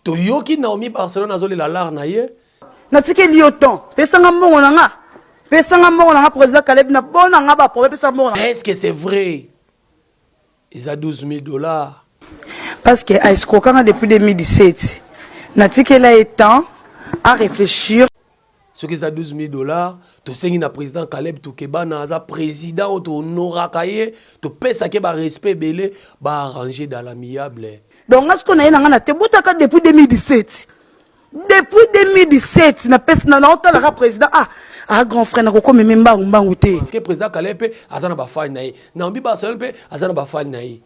Toyoki Naomi Barcelone azolela lar na ye. Natikeli yo temps, pesa nga mbongo na nga. Pesa nga mbongo na nga président Caleb na bona nga ba problème pesa mbongo na. Est-ce que c'est vrai? Eza 12 000 dollars. Parce que a escroquer nga depuis 2017. Natikela ye temps à réfléchir. Soki eza 12 000 dollars, tosengi na président Caleb Tukebana, aza président oyo tohonoraka ye, topesaki ba respect ebele, ba arranger dans l'amiable. Donc nga sikoyo naye na nga na te botaka depuis 2017. Depuis 2017 na pesi na naotalaka président ah ah grand frère nakokomeme mbangu mbangu te. Ke président Caleb mpe aza na bafani na ye, Naomi Barcelone mpe aza na bafani na ye.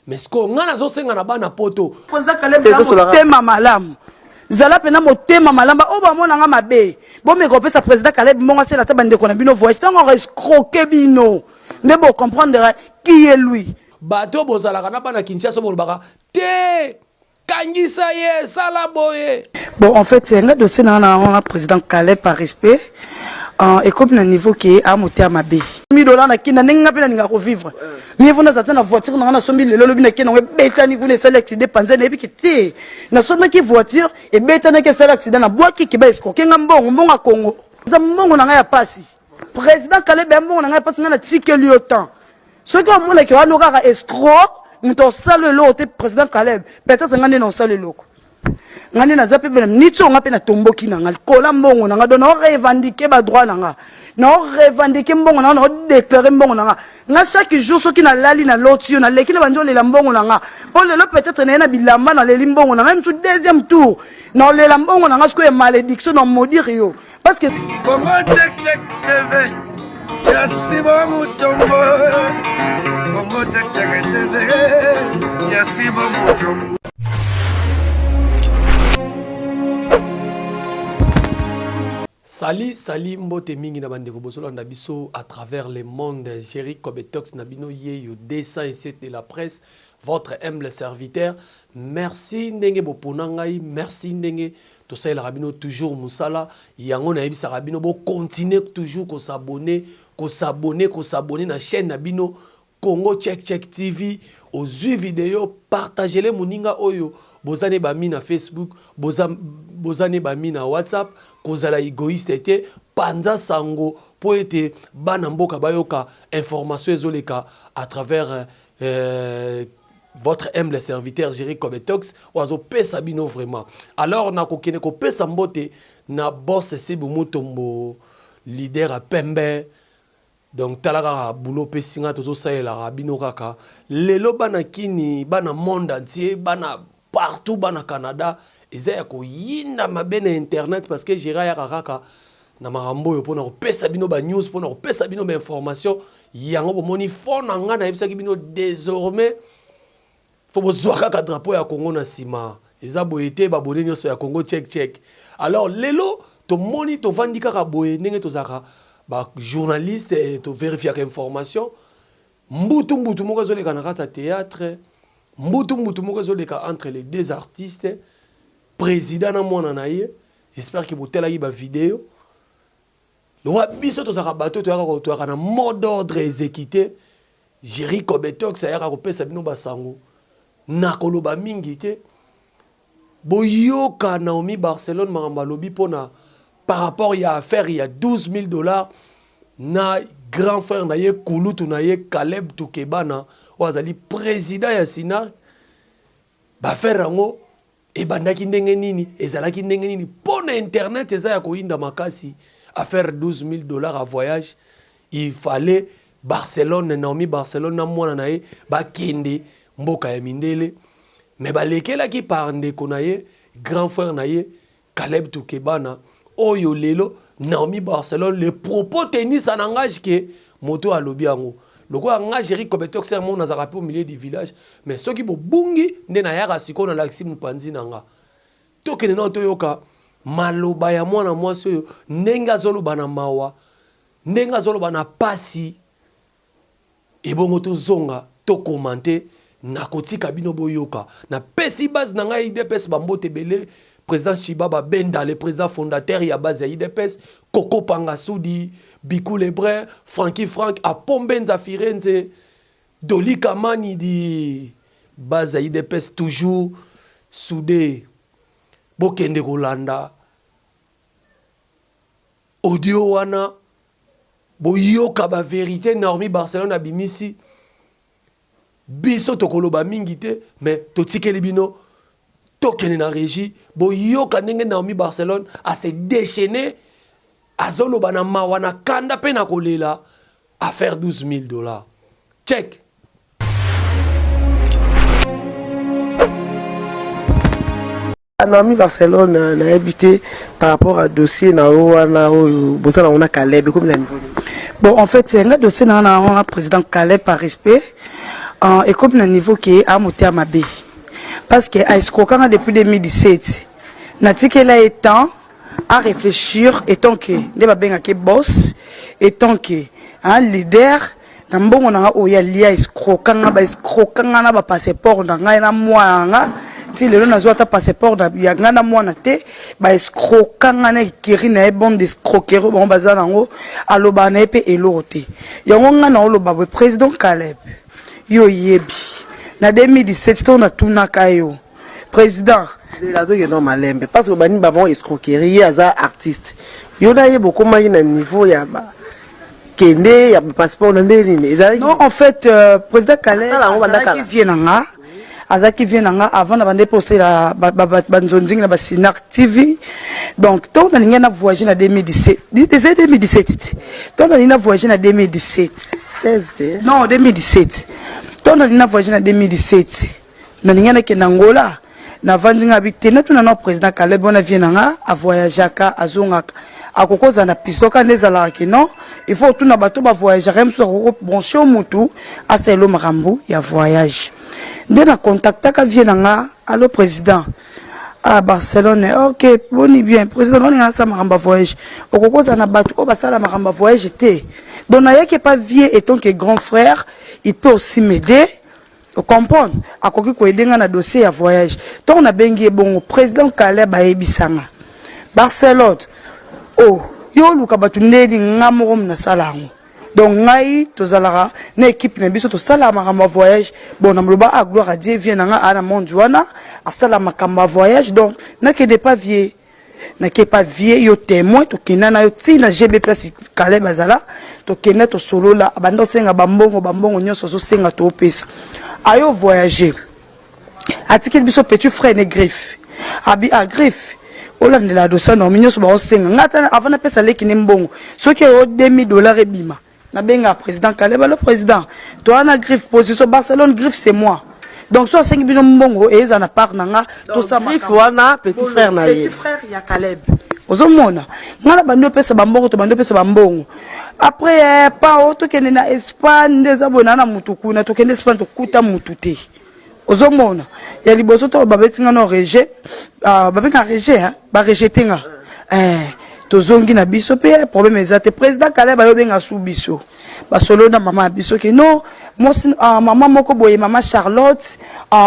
Mais sikoyo nga nazosenga na bana poto. Président Caleb motema malamu. Zala pena motema malamu oyo bamona nga mabe. Bomeka kopesa président Caleb mbongo asala ata bandeko na bino voyage ntango ako escroquer bino nde bo comprendre qui est lui. Bato bozalaka na bana Kinshasa bolobaka te kangisa ye sala boye. Bon en fait nga dossier na nga na président Caleb par respect ekomi na niveau ke a motema mabe. 1000 dollars na kinda ndenge nga mpe nalingaka kovivre mieux vaut nazala te na voiture na nga nasombi lelo lobi na kende yango ebetani kuna esali accident epanza nayebi ke te nasombaki voiture ebetanaki esali accident nabwaki ke ba escroke nga mbongo mbongo ya Congo eza mbongo na ngai ya pasi président Caleb ya mbongo na ngai ya pasi ngai natikeli yo temps soki omonaki wana kaka escroc moto osala eloko te président Caleb peut-être ngai nde na osala eloko ngai nde naza mpe niti oyo ngai mpe natomboki na ngai likola mbongo na ngai donc nao revendiquer ba droit na ngai nao revendiquer mbongo na ngai nao déclarer mbongo na ngai ngai chaque jour soki nalali naloti yo naleki na bandi olela mbongo na ngai mpo lelo peut-être naye na bilamba naleli mbongo na ngai mosu deuxième tour naolela mbongo na ngai sikoyo ya malédiction na maudire yo parce que Congo Check Check TV ya Simon Mutombo Congo Check Check TV ya Simon Mutombo. Sali sali mbote mingi na bandeko bozolanda biso à travers le monde. Jerry Kobetox na bino yeyo 207 de la presse, votre humble serviteur. Merci ndenge bopona ngai, merci ndenge tosalelaka bino toujours mosala yango. Nayebisaka bino bo continuer toujours kos'abonner, kos'abonner, kos'abonner na chaîne na bino Congo Check Check TV. Ozwi video, partagele moninga oyo boza ne bami na Facebook, boza, boza ne bami na WhatsApp. Kozala égoïste te, panza sango po ete bana mboka bayoka information ezoleka à travers votre humble serviteur Jerry Kobetox oyo azopesa bino vraiment. Alors nakokende kopesa mbote na boss Sebu Mutombo, leader ya pembe. Donc tala kaka boulot opesi nga, tozosalelaka bino kaka lelo bana kini, bana monde entier, bana partout, bana Canada. Eza ya koyinda mabe na internet parce que Jerry ayaka kaka na makambo oyo mpona kopesa bino ba news, mpona kopesa bino ba information. Yango bomoni fond na nga nayebisaki bino désormais faut bozwa kaka drapeau ya Congo na nsima. Eza boye te, babone nyonso ya Congo Check Check. Alors lelo tomoni tovandi kaka boye ndenge tozalaka ba journaliste, tovérifiaka information. Mbutu mbutu moko ezoleka na kati ya théâtre, mbutu mbutu moko ezoleka entre les deux artistes, président na mwana na ye. J'espère que botalaki ba vidéo. Lokola biso tozalaka bato toyaka toyaka na mot d'ordre exécuté, Jerry Kobetox ayaka kopesa bino basango. Na koloba mingi te, boyoka Naomi Barcelone makambo alobi mpona par rapport ya affaire ya 12 000 dollars na grand frère na ye, kulutu na ye Caleb Tukebana oyo azali président ya Sinark. Ba affaire yango ebandaki ndenge nini, ezalaki ndenge nini? Mpo na internet eza ya koyinda makasi. Affaire 12 000 dollars à voyage, il fallait Barcelone, Naomi Barcelone na mwana na ye bakende mboka ya mindele, mais balekelaki par ndeko na ye, grand frère na ye Caleb Tukebana oyo lelo Naomi Barcelone le propos tenus ça n'engage que moto alobi yango. Lokola nga Jerry Kobetox mo nazalaka mpe au milieu du village, mais soki bobungi nde nayaka sikoyo nalakisi mopanzi na nga. Tokende nao toyoka maloba ya mwana mwasi oyo ndenge azoloba na mawa, ndenge azoloba na pasi. Ebongo tozonga tokomante. Nakotika bino boyoka. Napesi base na ngai UDPS bambote ebele. Président Shiba Babenda, le président fondateur ya base ya UDPS, Coco Pangasudi, Bikou Lebrun, Frankie Frank, Apombenza Firenze, Doli Kamani di base ya UDPS toujours soudé. Bokende kolanda audio wana, boyoka ba verite Naomi Barcelone abimisi. Biso tokoloba mingi te, mais totikeli bino, tokende na régie, boyoka ndenge Naomi Barcelone a se déchaîner, azoloba na mawa, na kanda mpe na kolela affaire 12 000 dollars. Check. Naomi Barcelone, nayebi te par rapport à dossier na yo wana oyo boza nango na Caleb, ekomi na niveau nini? Bon, en fait, nga dossier na nga na président Caleb, par respect, ekomi na niveau ke amotema mabe, parce que aescroquanga depuis 2017. Natikela ye temps à réfléchir, étant que nde babengaki boss, étant que un leader na mbongo na nga oyo alia, escroquanga, baescroquanga na bapasseport na ngai na mwana na nga. Ti lelo nazwa ata passeport ya ngai na mwana te. Baescroquanga na ekeri na ye, bande d'escroquerie. Bango baza nango, alobaka na ye mpe eloko te. Yango ngai na oloba boye: président Caleb, yo oyebi, na 2017 to natunaka yo, président. Nzela, tokenda malembe, parce que bani bango escroquerie, ye aza artiste, yo na ye bokomaki na niveau ya ba kende ya passeport na nde nini ezalaki? Non, en fait, président Caleb Asala yango banda azalaki kala. Vie na nga, azalaki vie na nga avant na bande mpe osala banzonzingi na basinar TV. Donc ntongo nalingi na voyage na 2017, ezali 2017 ti ntongo nalingi na voyage na 2017. 16 te? Non, 2017. Ntongo nalingi na voyage na 2017, nalingi nakende Angola, navandi nga bi te, natuna na président Caleb wana, vie na nga, avoyageaka, azongaka, akoki kozala na piste kaka nde ezalaka ke non, il faut otuna bato bavoyageaka. Ye mosusu akoki branche motu asalela makambo ya voyage. Nde na contactaka vie na nga: "Allo président à Barcelone." "Ok, boni bien président, oninga nasala makambo ya voyage, okoki kozala na bato oyo basala makambo ya voyage te?" Donc nayaki epa vie, étant que grand frère, il peut aussi m'aider, ocomprendre, akoki koaider nga na dossier ya voyage. Ntongo nabengi ye bongo, président Caleb ayebisanga: "Barcelone, o yo oluka bato ndeni, nga moko nasala yango." Donc ngai tozalaka na équipe na biso, tosalaka makambo ya voyage. Bon, na moloba a gloire à Dieu, vie na nga aa na monde wana, asala makambo ya voyage. Donc nakende pa vie, nake pa vie, yo témoin, tokenda na yo ntina GB, place Caleb azala. Tokenda, tosolola, abanda osenga bambongo, bambongo nyonso azosenga, toopesa. Ayo voyager, atikeli biso petit frère ne Griffe. Abi a Griffe, olandela dossier Naomi nyonso baosenga. Nga ata avant napesa leki ne mbongo, soki oyo 2000 dollars ebima, nabengaka président Caleb: "Allo président, toa na Griffe, position Barcelone, Griffe c'est moi." Donc so asengi bino mbongo, eza na part na nga. Tosala Griffe wana petit frère na ye? Petit frère ya Caleb. Ozomona, nga na bandi opesa bambongo, tobandi opesa bambongo. Après pa o tokende na Espagne, nde eza boye na mutu kuna. Tokende Espagne, tokuta mutu te. Ozomona, ya liboso to babeti nga no rejet, babenga rejet, barejeter nga. Tozongi na biso mpe, problème eza te. Président Caleb ayobenga su biso, basolo na mama ya biso ke non, mwasi, mama moko boye, mama Charlotte,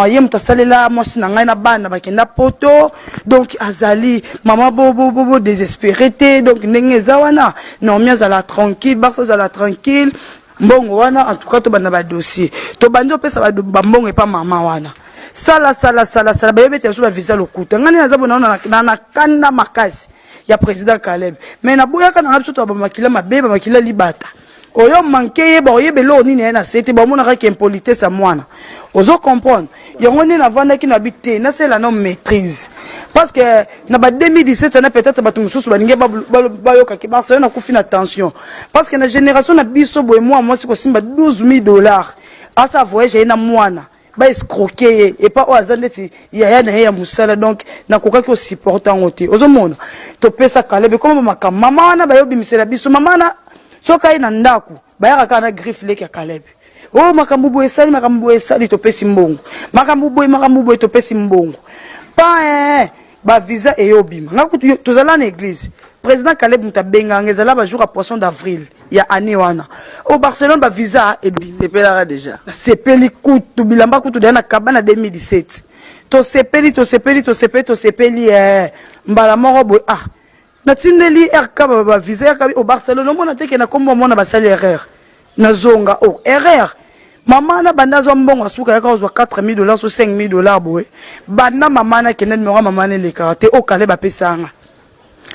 ye moto asalela mwasi na ngai na bana bakenda Poto. Donc azali mama, bo désespéré te. Donc ndenge eza wana, Naomi azala tranquille, Barsa azala tranquille. Mbongo wana, en tout cas tobanda badossier, tobandi opesa bambongo epa mama wana. Sala, sala, sala, sala, bayebi ete biso bavisa lokuta. Ngai nde naza bona na kanda makasi ya président Caleb, mais naboyaka nanga. Biso to bamakila mabe, bamakila libata oyo manke yeba, oyeba eloko nini ye na se te, bamonaka ke impolitesse ya mwana. Ozo comprendre? Yango nde navandaki na bi te, nasala no maîtrise, parce que na ba 2017 ana, peut-être bato mosusu balingi bayokaki Barcelone akufi na tension, parce que na génération na biso boye, mwa mwasi kosimba 12 000 dollars, asa voyage ye na mwana, baescroquer ye epa oyo aza ndeti yaya na ye ya mosala. Donc nakokaki kosupporter yango te. Ozomona, topesa Kalebe koma makambo mama wana, bayobimisela biso mama wana. Soki aye na ndako, bayaka kaka na Griffe, leki ya Kalebe. Oyo makambo boye esali, makambo boye esali, topesi mbongo, makambo boye, makambo boye, topesi mbongo pa bavisa eyobima. Nga kutu tozala na église, président Caleb moto abenganga, ezala bajour ya poisson d'avril ya année wana. Au Barcelone, bavisa ebima. Sepelaka déjà? Nasepeli kutu, bilamba kutu deya na kaba na 2017. Tosepeli, tosepeli, tosepeli, tosepeli. Mbala moko boye, ah, natindeli RK bavisa, RK au Barcelone, omona teke na kombo, omona basali erreur, nazonga o erreur. Mama na banda azwa mbongo asuka yaka ozwa 4000 dollars so 5000 dollars boye. Banda mama na kende numero ya mama na elekaka te o Caleb apesa nga.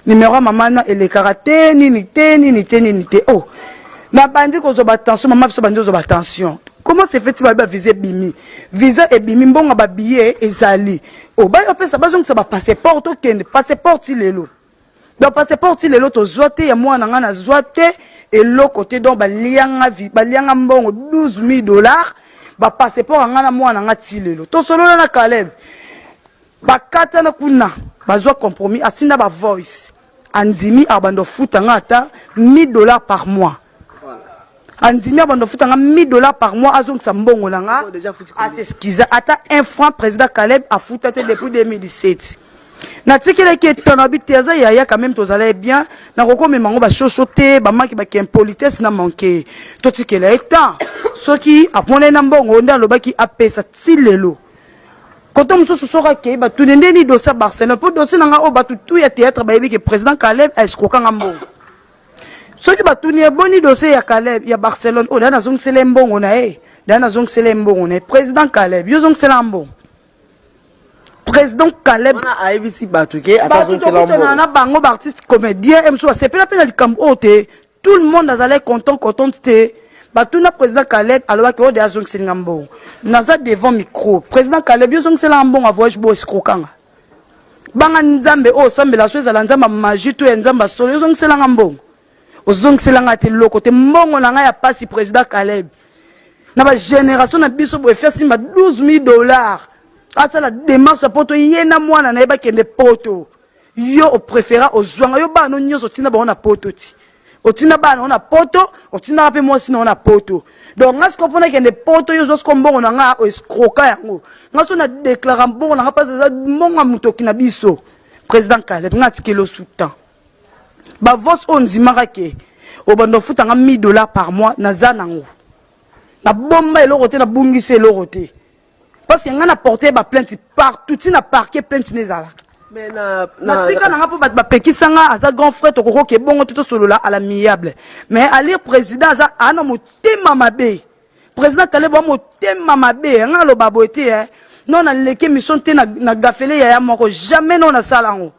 Numero ya mama na elekaka te nini te nini te nini te. Oh. Na bandi kozwa ba tension mama biso bandi kozwa ba tension. Comment se fait-il ba visa ebimi? Visa ebimi mbongo ba billet ezali. Oh ba opesa bazongisa ba passeport tokende passeport ti lelo. Donc passeport ti lelo tozwa te ya mwana nga nazwa te eloko te donc balianga balianga mbongo 12000 dollars ba passeport ya nga na mwana nga ti lelo tosolola na Caleb bakatana kuna bazwa compromis atinda ba voice andimi abanda ofuta nga ata 1000 dollars par mois andimi abanda ofuta nga 1000 dollars par mois azongisa mbongo na nga as'excusa ata un franc président Caleb afuta te depuis 2017 natikelaki etano abi te aza yaya quand même tozala ye bien nakokomema yango bashosho te bamaki baki impolitesse na manke totikela ye temps soki amonai na mbongo nde alobaki apesa ti lelo koto mosusu soki akei batuni nde ni dossier ya Barcelone mpo dossier na nga oyo bato tu ya théâtre bayebi ke président Caleb aescroquanga mbongo soki batuni ye boni dossier ya Caleb ya Barcelone oyo daya nazongisela ye mbongo na ye daya nazongisela ye mbongo na ye président Caleb yo ozongisela mbongo président Caleb wana ayebisi bato ke bato tokutana na bango baartiste comédien e mosusu basepela mpe na likambo oyo te tout le monde azalaki content contente te batuna président Caleb alobaki oyo de azongiseli nga mbongo naza devant micro président Caleb yo ozongiselanga mbongo ya voyage bo escroquanga banga nzambe oyo osambela so ezala nzambe ya magie to ya nzambe ya solo yo ozongiselanga mbongo ozongiselanga te loko te mbongo na ngai ya pasi président Caleb na bagénération na biso boye fi asimba 12 000 dollars asala démarche ya poto ye na mwana na ye bakende poto yo opréféra ozwanga yo bana nyonso otinda bango na poto ti otinda bana nango na poto otindaka mpe mwasi nango na poto donc nga sikoyo mpona ekende poto yo ozwa sikoyo mbongo na nga oescroqua yango nga so na déclara mbongo na nga mpasi eza mbongo ya motoki na biso président Caleb nga atikeli osu temps bavos oyo ndimaka ke obanda ofutanga 1000 dollars par mois naza nango nabomba eloko te nabungisi eloko te parce que nga na porte baplainte partout ntina parquet plainte ne ezalaka mais na natika nanga mpo bato bapekisanga aza grand frère tokokoka ebongo te tosolola à l'amiable mais alire président aza ana motema mabe président Caleb wa motema mabe nga aloba boye te eh. Non naleki émission te na gafele yaya moko jamais non nasala yango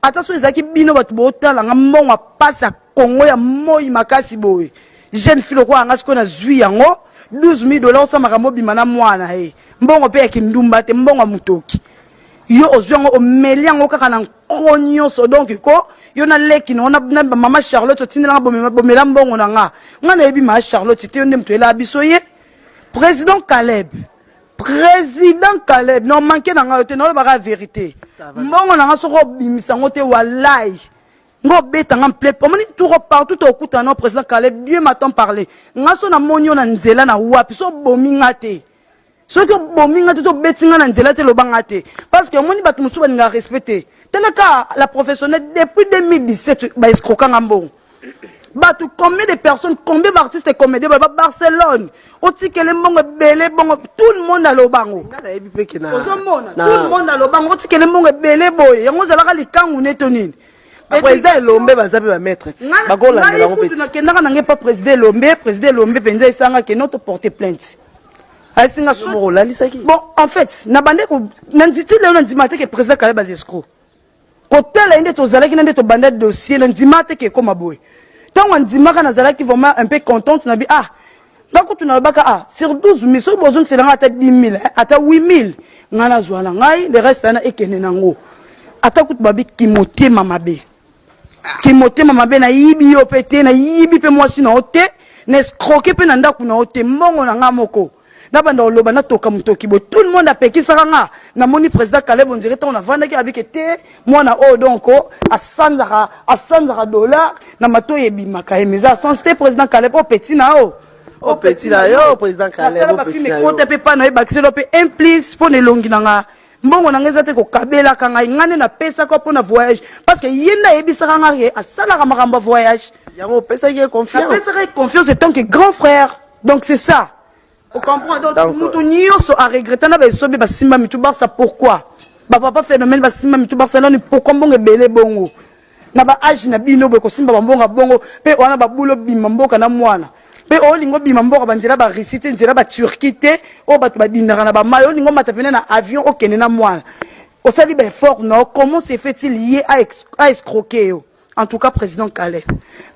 ata so ezalaki bino bato bootala nga mbongo ya pasi ya Kongo ya moi makasi boye jeune fille lokola nga sikoyo nazwi yango 12 000 dollars osala makambo obima na mwana ye mbongo mpe ya kindumba te mbongo ya motoki yo ozwi yango omeli yango kaka na nko nyonso donc ko yo naleki nango na mama Charlotte otindelanga bomela mbongo na nga nga nayebi mama Charlotte te yo nde moto oyelaka biso ye président Caleb président Caleb non manke na ngai yo te naolobaka vérité mbongo na nga soki obimisa yango te walai nga obetanga mple omoni tour partout tokutana no président Caleb Dieu m'attend parler nga so namoni yo na nzela na wapi so obomi nga te soki obomi nga te to obeti nga na nzela te loba nga te parce que omoni bato mosusu balingaka respect te talaka la professionnelle depuis 2017 baescroquanga mbongo bato combien de personnes combien d'artistes et comédiens ba Barcelone otikele mbongo ebele bongo tout le monde alobango nga nayebi mpe ke na ozomona tout le monde alobango otikele mbongo ebele boye yango ozalaka likangu ne to nini baprésident Elombe baza mpe bamaître ti bakolandela yango mpe kutu nakendaka nange pa président Elombe président Elombe mpenza esanga ke no toporte plainte ayesinga moko olalisaki bon en fait na bande na nziti lelo na ndima te ke président Caleb aza escroc kotala ye nde tozalaki na nde tobanda dossier na ndima te ke ekóma boye ntango andimaka nazalaki vraiment un peu contente na bi ah nga kutu nalobaka ah sur 12 000 soki bozongisela nga ata 10 000 ata 8 000 nga nazwa na ngai le reste wana ekende nango ata kutu babi kimotema mabe kimotema mabe nayibi yo mpe te nayibi mpe mwasi na yo te na escroquer mpe na ndako na yo te mbongo na nga moko nabanda koloba natoka motoki boye tout le monde apekisaka nga namoni président Caleb ondire ntango navandaki abike te mwana oyo donc asanzaka asanzaka dollar na matoi ebimaka ye mais eza sens te président Caleb o petit na yo O petit na yo, président Caleb, nasala o petit bafilme na yo. ekota mpe pa na ye bakiselo mpe un plus mpo na elongi na nga mbongo na ngai eza te kokabelaka ngai ngai nde napesaka mpo na voyage parce que ye nde ayebisaka nga ke asalaka makambo ya voyage yango opesaki ye confiance napesaka ye confiance en tant que grand frère donc c'est ça ocomprend donc Donc, mutu nyonso aregreta na baesobe basimba mitu Barça pourquoi bapapa phénomène basimba mitu Barcelone pourquoi mbongo ebele bongo na baage na bino boye kosimba bambongo ya bongo mpe wana babula obima mboka na mwana Mpe olinga obima mboka banzela ba Russie te, nzela ba Turquie te, oyo bato badindaka na bamai. Olinga omata pene na avion okende na mwana, osali ba effort na yo. Comment se fait-il ye a escroquer yo? En tout cas, président Caleb,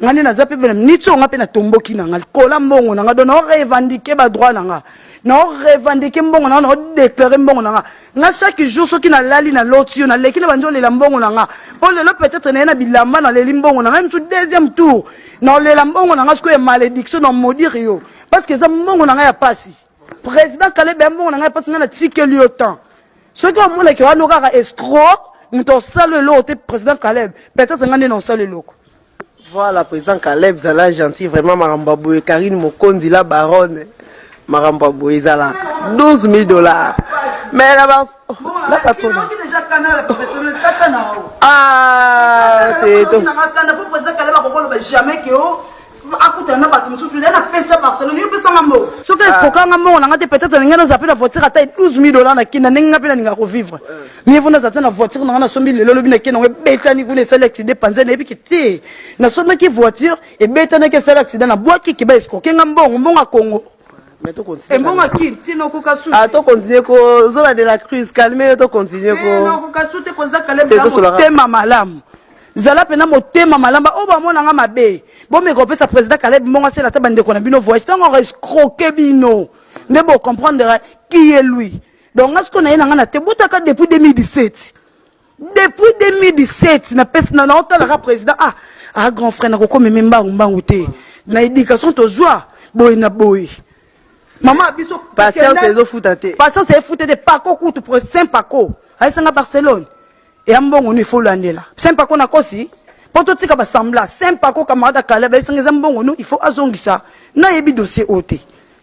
nga nde naza mpe na minute oyo, nga mpe natomboki na nga likola mbongo na nga. Donc nao revendiquer ba droit na nga, nao revendiquer mbongo na nga, nao déclarer mbongo na nga. Nga chaque jour soki nalali, naloti yo, naleki na bandi olela mbongo na nga. Mpo lelo peut-être naye na bilamba, naleli mbongo na ngai mosu. Deuxième tour naolela mbongo na nga sikoyo ya malédiction, na maudire yo, parce que eza mbongo na ngai ya pasi. Président Caleb, ya mbongo na ngai ya pasi, ngai natikeli yo temps. Soki omonaki wana kaka escroc, moto osala eloko te. Président Caleb, peut-être ngai nde na osala eloko. Voilà, président Caleb, zala gentil, vraiment, makambo ya boye. Karine Mokonzi la baronne, makambo ya boye ezala 12 000 $. Mais la patronne, ah, c'est tout. Jamais ke o akutana na bato mosusu nde napesa Barcelone. Yo pesanga mbongo, soki escroquanga mbongo na nga te, peut-être ndenge naza mpe na voiture ata 12 000 dollars na kinda, ndenge nga mpe nalingaka kovivre, mieux vaut naza te na voiture na nga nasombi lelo, lobi nakende yango ebetani kuna, esali accident panza. Nayebiki te nasombaki voiture, ebetanaki, esali accident, nabwaki ke ba escroquer nga mbongo, mbongo ya Congo. Mais to continue. Embongo akini te, nakoka su. Ah, to continue ko zola de la cruz, calme yo, to continue ko. Nakoka su te, président Caleb. Motema malamu, zala mpena motema malamu. Oyo bamonanga mabe, bomeka kopesa président Caleb mbongo, asala ata bandeko na bino voyage. Ntango escroquer bino nde bocomprendre qui est lui. Donc nga sikoyo naye na nga na te butaka depuis 2017. Depuis 2017 napesi naotalaka président. Ah ah, grand frère, nakokomeme mbangu mbangu te na éducation tozwa boye na boye. Mama biso. Patience ezofuta te. Patience efuta te. Pako kutu, saint Paco ayesanga Barcelone eya mbongo no ifo olandela. Saint Paco nakosi mpo totika basambla. Saint Paco, camarade Caleb, ayesanga eza mbongo no, il faut azongisa. Nayebi dossier oyo te,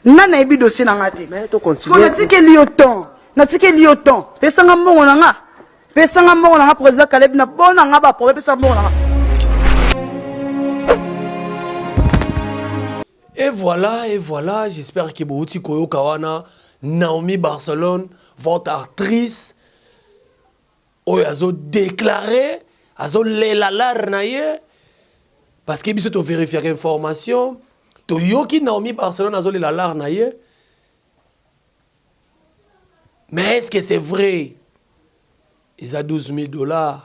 nga nayebi dossier na nga te. Natikeli yo temps, natikeli yo temps. Pesanga mbongo na nga, pesanga mbongo na nga, président Caleb. Na bona nga baproblème, pesanga mbongo na nga. Et voilà, et voilà, j'espère que bouti koyoka wana Naomi Barcelone, votre actrice, oyo azo déclarer, azo lela lar na ye, parce que biso to vérifier information, to yoki Naomi Barcelone azo lela lar na ye. Mais est-ce que c'est vrai? Eza 12 000 $.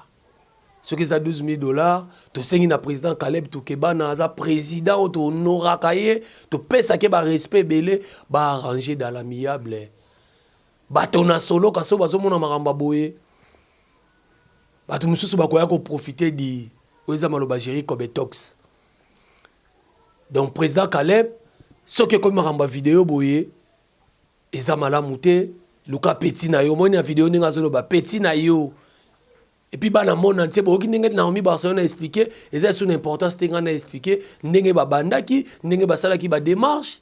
Soki eza 12 000 $, tosengi na président Caleb Tukebana, aza président oyo tohonoraka ye, topesaki barespect ebele, baarranger dans l'amiable. Bato na soloka so bazomona makambo ya boye, bato mosusu bakoya koprofiter di oyo. Eza maloba Géri Cobetox. Donc président Caleb, soki ekomi makambo ya video boye, eza malamu te. Luka petit na yo. Omoni na video ndenge azoloba petit na yo. Et puis bana monde entier boyoki ndenge Naomi Barcelone a expliqué. Eza esu na importance te ngai na expliqué ndenge babandaki, ndenge basalaki badémarche.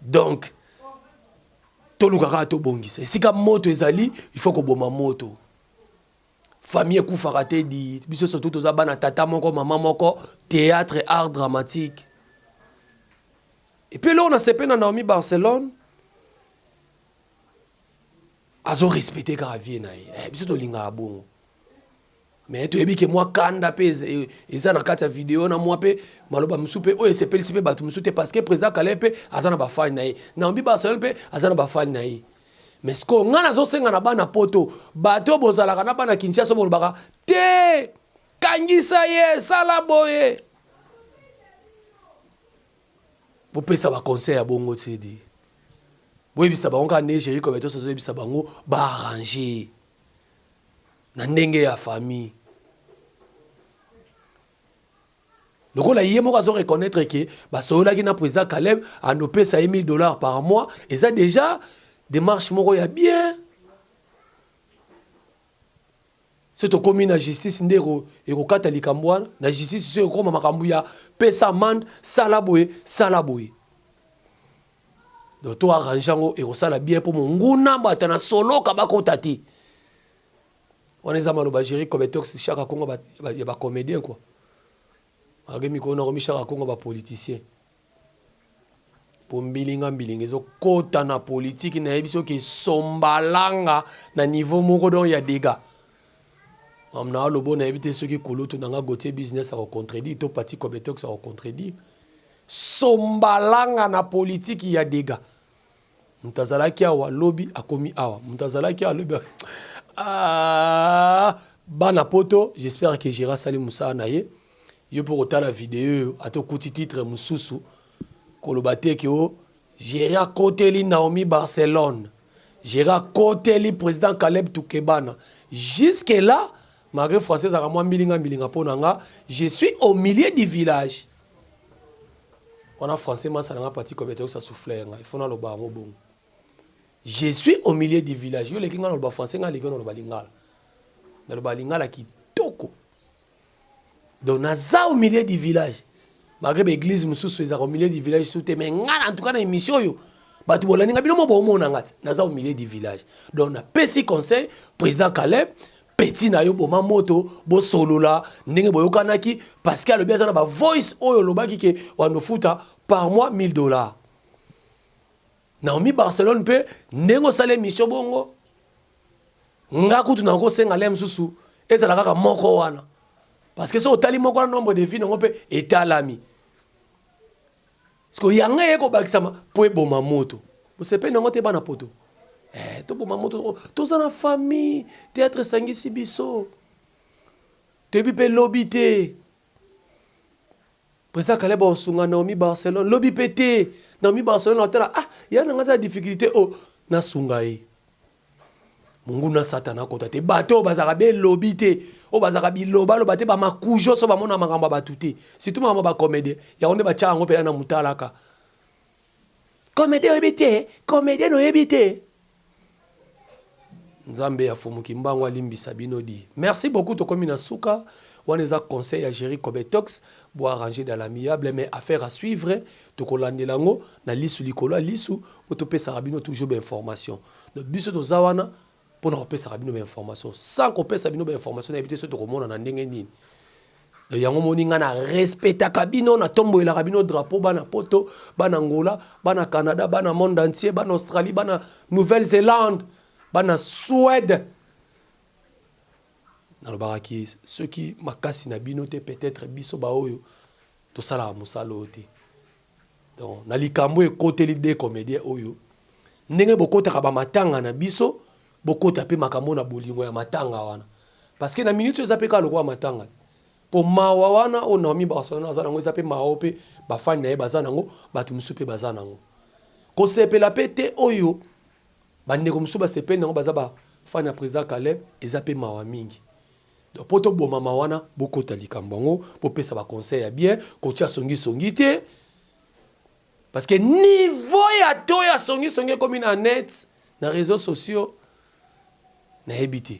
Donc toluka kaka tobongisa esika moto ezali. Il faut koboma moto. Famille ekufaka te di biso, surtout toza bana tata moko, mama moko. Théâtre, art dramatique. Et puis eloko nasepe na Naomi Barcelone, azorespecter kaka vie na ye. Biso tolingaka bongo, mais toyebi ke mwa kanda mpe eza na kati ya video na mwa mpe maloba mosusu mpe oyo esepelisi mpe bato mosusu te, parce que président Caleb mpe aza na bafani na ye, Naomi Barcelone mpe aza na bafani na ye. Mais sikoyo ngai nazosenga na bana Poto, bato bozalaka na bana Kinshasa, bolobaka te, kangisa ye, sala boye, bopesa baconseil ya bongo te di. Boyebisa bango kaka nde Géri Kobetos azoyebisa bango, baarranger na ndenge ya famille. Lokola ye moko azo reconnaître ke basololaki na président Caleb, andopesa ye 1000 $ par mois, eza déjà démarche moko ya bien. So tokómi na justice nde ekokata likambo wana. Na justice so ekokóma makambo ya pesa amende, sala boye, sala boye. Donc to arrange yango, ekosala bien mpo monguna bato na soloka bakota te. Wana eza maloba Géri Cobetox, Chaka Kongo ya bacomédien quoi. Ake mikolo nakomi Chaka Kongo bapoliticien, mpo mbilinga mbilinga ezokɔta na politike. Nayebi soki esombalanga na niveau moko donc ya dégâts na alobo. Nayebi te soki kulutu nanga Gautier Business akocontredire to Pati Cobetox akocontredire. Sombalanga na politiki ya dega. Moto azalaki awa lobi akomi awa. Moto azalaki awa lobi ah, bana poto, j'espère que Gérard asali mosala na ye. Yo mpo kotala video oyo ata okuti titre mosusu koloba te ke o Gérard akoteli Naomi Barcelone. Gérard akoteli président Caleb Tukebana. Jusque là, malgré français ezalaka mwa mbilinga mbilinga mpo na nga, je suis au milieu du village. Wana français masala nga pati kobeta yosa souffle nga, il faut naloba yango bongo. Je suis au milieu du village. Yo leki nga naloba français, nga leki naloba lingala. Naloba lingala kitoko. Donc naza au milieu du village. Malgré ba église mosusu ezalaka au milieu du village su te, mais nga en tout cas na émission oyo bato bolandi nga bino mo bomona nga te, naza au milieu du village. Donc napesi conseil président Caleb, petit na yo boma moto bosolola ndenge boyokanaki, parce que alobi aza na ba voice oyo olobaki ke wandofuta par mois 1000 $. Naomi Barcelone mpe ndenge osala émission bongo, nga kutu nakosenga le mosusu ezala kaka moko wana, parce que so otali moko wana, nombre de vues nango mpe etalami. Parce que yango eye kobakisama mpo eboma moto, bosepeli nango te. Bana poto, toboma moto, toza na famille, théâtre esangisi biso, toyebi mpe lobi te. Président Caleb osunga Naomi Barcelone lobi mpe te. Naomi Barcelone atala, ah, ya nanga aza difficulté o nasunga ye. Monguna Satana akota te. Bato oyo bazalaka belobi te, oyo bazalaka bilobaloba te, bamakujo so bamona makambo ya bato te, surtout makambo ya bacomédien, yango nde batya yango mpena na motalaka. Comédien oyebi te, comédien oyebi te. Nzambe ya Fumuki Mbango alimbisa bino di. Merci beaucoup, tokomi na suka. Wana eza conseil ya Jerry Cobetox, bo arranger dans l'amiable, mais affaire à suivre, tokolandela yango na lisu likolo ya lisu po topesaka bino toujours bainformation. Donc biso toza wana mpona kopesaka bino bainformation. Sans kopesa bino bainformation, nayebi te so tokomona na ndenge nini. Yango moni nga na respectaka bino, natomboyelaka bino drapeau, bana poto, bana Angola, bana Canada, bana monde entier, bana Australie, bana Nouvelle-Zélande, bana Suède. Nalobakaki soki makasi na bino te, peut-être biso baoyo tosalaka mosala oyo te. Donc na likambo ekoteli de comédien oyo, ndenge bokotaka bamatanga na biso, bokota mpe makambo na bolingo ya matanga wana, parce que na minute oyo eza mpe kaka lokola matanga te. Mpo mawa wana oyo Naomi Barcelone aza nango eza mpe mawa mpe bafani na ye baza nango, bato mosusu mpe baza nango. Kosepela mpe te oyo bandeko mosusu basepeli nango, baza bafani ya président Caleb, eza mpe mawa mingi. Donc mpo tobomama wana, bokota likambo yango, bopesa baconseil ya bien, kotia songisongi te, parce que niveau ya to ya songisongi ekomi na net, na réseaux sociaux, nayebi te.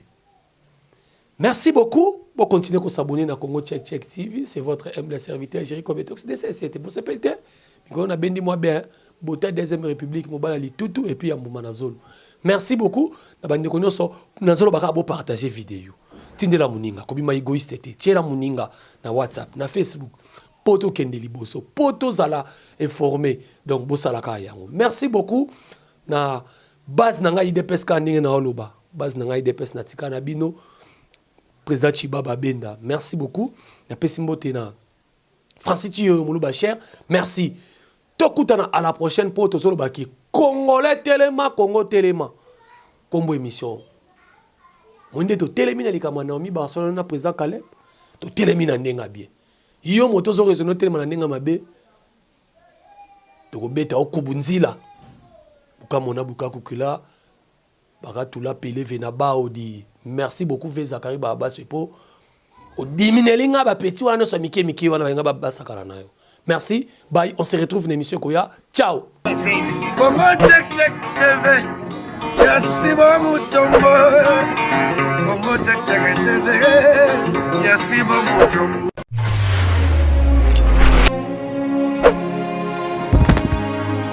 Merci beaucoup. Bon, continuez à s'abonner à Congo Check Check TV. C'est votre humble serviteur Jerry Kobetox DCC. Bon, c'est peut-être. On a bendi moi bien. Bota deuxième république, mobala litutu et puis ya mbuma na zolo. Merci beaucoup. Na bandeko nyonso, nazolo baka bo partager vidéo. Tindela muninga, kobima égoïste te. Tiela muninga na WhatsApp, na Facebook. Poto kende liboso, poto zala informé. Donc bosalaka yango. Merci beaucoup. Na base na ngai UDPS ka ndenge na oloba. Base na ngai UDPS na tika na bino. Président Chibaba Benda, merci beaucoup. Napesi mbote na Francis Chiyo Moluba cher, merci. Tokutana à la prochaine po tozolobaki Congolais telema, Congo telema. Kombo émission. Mwende totelemi na likambo ya Naomi Barcelone na président Caleb, totelemi na ndenge bien. Yo moto ozo raisonner telema na ndenge mabe. Tokobeta okubu nzila. Bukamona bukakukila bakatula peleve na baodi. Merci beaucoup ve Zakari Babasi po odimineli nga bapeti wana nyonso ya mike mike wana balinga basakana na yo. Merci, bye, on se retrouve na émission ekoya. Ciao. Congo Check Check TV ya Simon Mutombo. Congo Check Check TV ya Simon Mutombo.